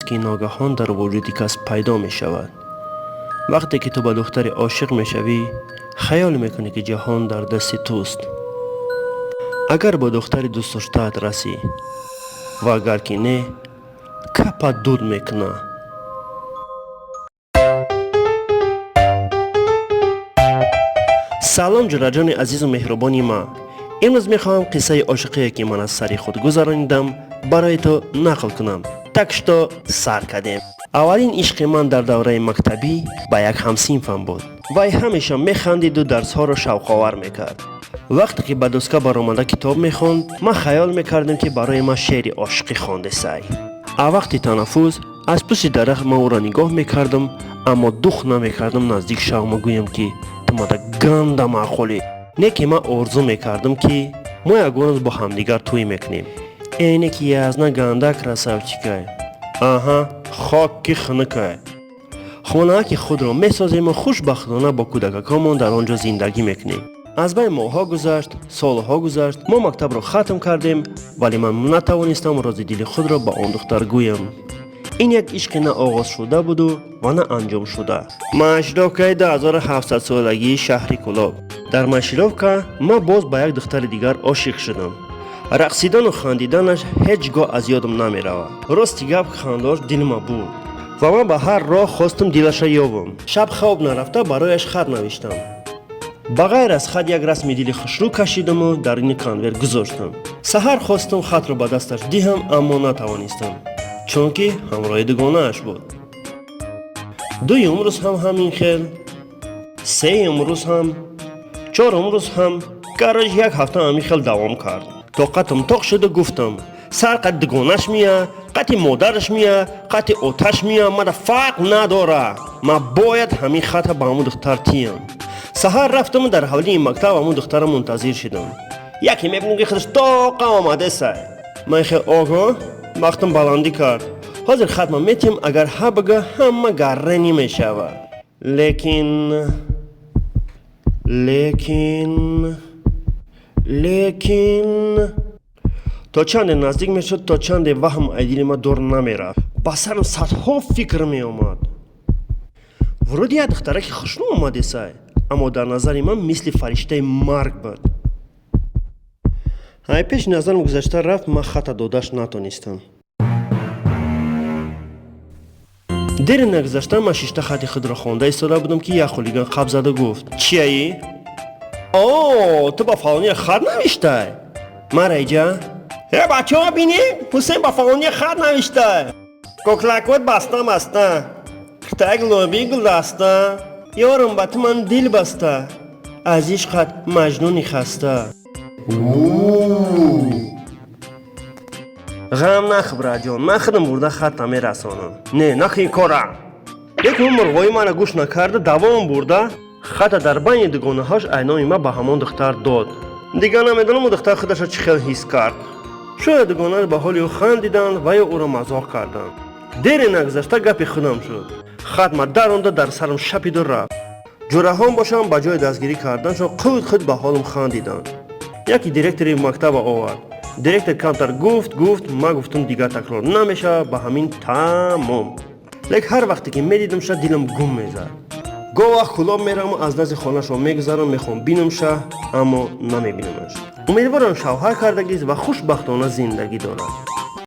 ки ногаҳон дар вуҷуди кас пайдо мешавад. Вақте ки ту ба духтаре ошиқ мешавӣ, хаёл мекунӣ, ки ҷаҳон дар дасти туст. Агар ба духтари дӯстдоштаат расӣ, ва агар ки не, капат дуд мекуна. Салом, ҷураҷони азизу меҳрубони ман. Имрӯз мехоҳам қиссаи ошиқие, ки ман аз сари худ гузаронидам, барои ту нақл кунам. Так что сар кардем. Аввалин ишқи ман дар давраи мактабӣ ба як ҳамсинфам буд. Вай ҳамеша механдиду дарсҳоро шавқовар мекард. Вақте ки ба доска баромада китоб мехонд, ман хаёл мекардам, ки барои ман шеъри ошиқӣ хондесай. А вақти танаффус аз пушти дарахт ман ӯро нигоҳ мекардам, аммо дух намекардам наздик шаваму гӯям, ки ту мада ганда маъқулӣ. Не ки ман орзу мекардам, ки мо ягон рӯз бо ҳамдигар тӯй мекунем. Эне ки язна ганда красавчикай. Аҳа, хок ки хунукай. Хонаки худро месозему хушбахтона бо кӯдакакомон дар он ҷо зиндагӣ мекунем. Аз байн моҳҳо гузашт, солҳо гузашт, мо мактабро хатм кардем, вале ман натавонистам рози дили худро ба он духтар гӯям. Ин як ишқи на оғозшуда буду ва на анҷомшуда. Машировкаи 2700-солагии шаҳри Кӯлоб. Дар машировка ман боз ба як духтари дигар ошиқ шудам. Рақсидану хандиданаш ҳеҷ гоҳ аз ёдам намеравад. Рости гап, хандаош дилма бурд ва ман ба ҳар роҳ хостам дилаша ёбам. Шаб хоб нарафта барояш хат навиштам. Ба ғайр аз хат як расми дили хушрӯ кашидаму дар ини конверт гузоштам. Саҳар хостам хатро ба дасташ диҳам, аммо натавонистам, чунки ҳамроҳи дугонааш буд. Дуюм рӯз ҳам ҳамин хел, сеюм рӯз ҳам, чорум рӯз ҳам. Короче, як ҳафта ҳамин хел давом кард. Тоқатам тоқ шуду гуфтам: сар қати дугонаш мия, қати модараш мия, қати оташ мия, мада фарқ надора, ман бояд ҳамин хата ба ҳамун духтар тиям. Саҳар рафтаму дар ҳавлии мактаб ҳамун духтара мунтазир шидам. Яке мебинем, ки худаш тоқа омадесай. Ман хел огоҳ вақтам баландӣ кард. Ҳозир хатма метиҳам, агар ҳа бага, ҳама гаррани мешавад. Лекин то чанде наздик мешуд, то чанде ваҳм ай дили ман дур намерафт. Ба сарам садҳо фикр меомад. Вроде як духтараки хушнӯ омадесай, аммо дар назари ман мисли фариштаи марг буд. Ай пеши назарам гузашта рафт, ман хата додаш натонистам. Дери нагузашта ман шишта хати худро хонда истода будам, ки як хулиган қаб зада гуфт: «Чияӣ? О, ту ба фалония хат навиштай? Мара иҷа. Э, бачаҳо, бинӣ, Ҳусейн ба фалония хат навиштай. Коклакот баста баста, киртак лоби гулдаста, ёрам, ба ту ман дил баста, аз ишқат маҷнуни хаста». Ғам нахӯ, браҷон, ман худам бурда хатта мерасонам. Не, нахӯ ин кора. Лекин мурғои мана гӯш накарда, давом бурда хата дар байни дугонаҳош айноми ман ба ҳамон духтар дод. Дигар намедонам, духтар худаша чӣ хел ҳис кард. Шояд дугонааш ба ҳоли ӯ хандиданд ва ё ӯро мазоқ карданд. Дере нагузашта гапи худам шуд. Хатма даронда дар сарам шапиду рафт. Ҷураҳон бошам, ба ҷои дастгирӣ карданшон худ худ ба ҳолам хандиданд. Яке директори мактаба овард. Директор камтар гуфт гуфт, ман гуфтам, дигар такрор намешавад, ба ҳамин тамом. Лек ҳар вақте ки медидамша, дилам гум мезад. Гоҳ вақт Кӯлоб мераваму аз назди хонашон мегузарам, мехоҳам бинамша, аммо намебинамаш. Умедворам, шавҳар кардагист ва хушбахтона зиндагӣ дорад.